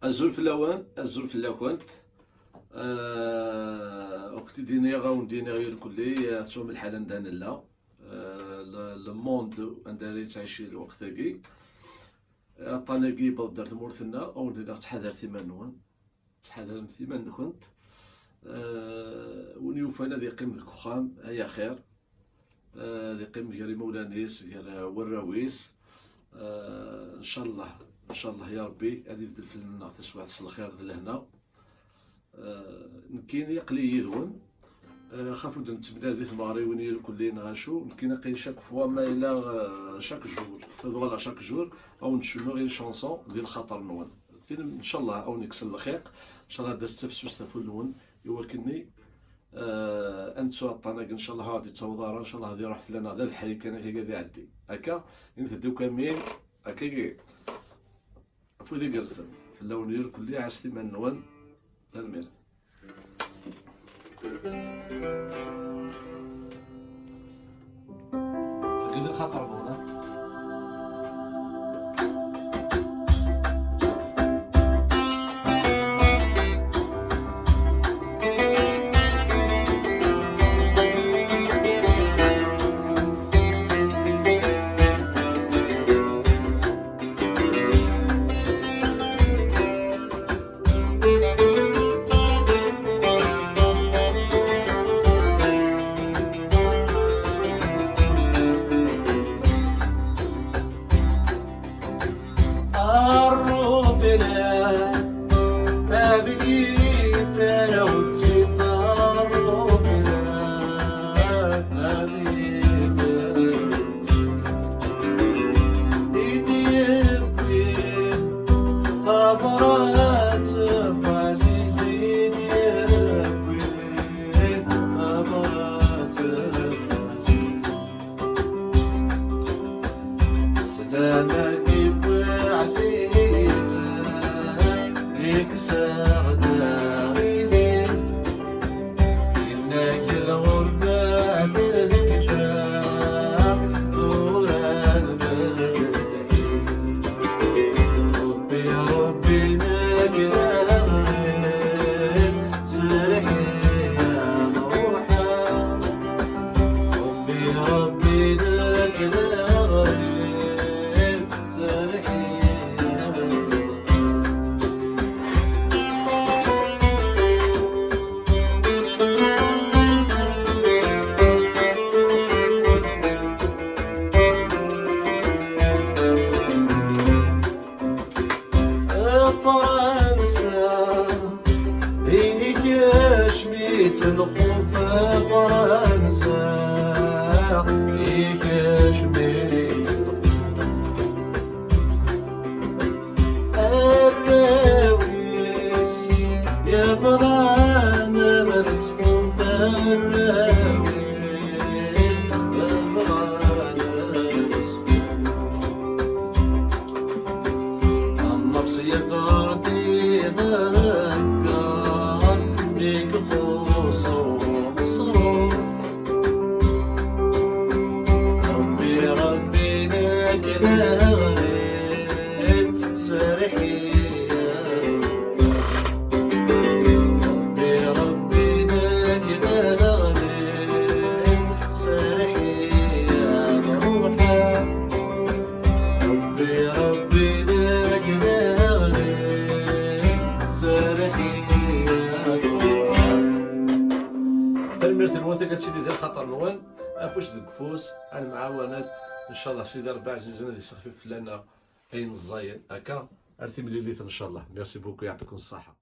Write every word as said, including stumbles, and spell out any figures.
Azul fell-awen, azul fell-akent. Euh, ad kent-id-iniɣ, ad wen-d-iniɣ irkelli, euh, tettum lḥal anda nella. Euh, le, le monde anda ara yettɛici lweqt-agi. Aṭṭan-agi yewweḍ-d ar tmurt-nneɣ, ad wen-d-iniɣ ttḥadaret iman-nwen. Ttḥadaremt iman-nkent. Euh, win yufan ad yeqqim deg uxxam, ay axir. Eh, ad iqqim gar imawlan-is, gar, eh, warraw-is. Eh, ncallah, ncallah ya Rebbi, ad ibeddel fell-aneɣ taswiɛt s lxir d lehna. Eh, nekkini aql-i yid-wen. Eh, xaf ur d-nettemlal di tmeɣriwin irkelli neɣ acu. Nekkini aql-i chaque fois ma yella, eh, chaque jour, ad uɣaleɣ chaque jour, ad wen-d-cennuɣ une chanson di lxaṭer-nwen. Tin, ncallah, ad wen-ikkes lxiq, ncallah ad d-tas tafsust ɣef wul-nwen, i wakken-nni Eh, ad nettu aṭṭan-agi, ncallah, ur d-yettaweḍ ara, ncallah, ad iruḥ fell-aneɣ d abeḥri kan, akka ad iɛeddi. Akka, init-d akk amin, akkagi. Afud igerrzen, fell-awen irkelli, ɛasset iman-nwen. Tanemmirt. Deg lxaṭer-nwen, ha? Sslam-agi wwi ɛzizen, yekkes-aɣ-d aɣilif. Yenna-k lɣerba tekfa, tura nbedd. Rebbi, Rebbi, nekk d aɣrib, serreḥ-iyi ad ruḥeɣ. Rebbi, Rebbi, nekk d aɣrib, serreḥ-iyi ad ruḥeɣ. Fransa, ikecm-itt lxuf, Fransa, ikecm-itt lxuf. Arraw-is yebɣan ad resfun, arraw-is bɣan ad resfun. Nnefs yeffeɣ-d iḍegger mi ixuṣṣ umeṣruf. Rebbi, Rebbi, nekk d aɣrib, serreḥ-iyi. Rebbi, Rebbi, nekk d aɣrib, serreḥ-iyi ad ruḥeɣ. Rebbi, Rebbi, nekk d aɣrib, serreḥ-iyi ad ruḥeɣ. Tanemmirt-nwen, tagi ad tili di lxaṭer-nwen, afus deg ufus, ad nemɛawanat, ncallah Sidi Rebbi ɛzizen ad yessexfif fell-aneɣ ayen ẓẓayen, akka, ar timlilit ncallah. Merci beaucoup, yeɛṭikum ṣṣaḥa.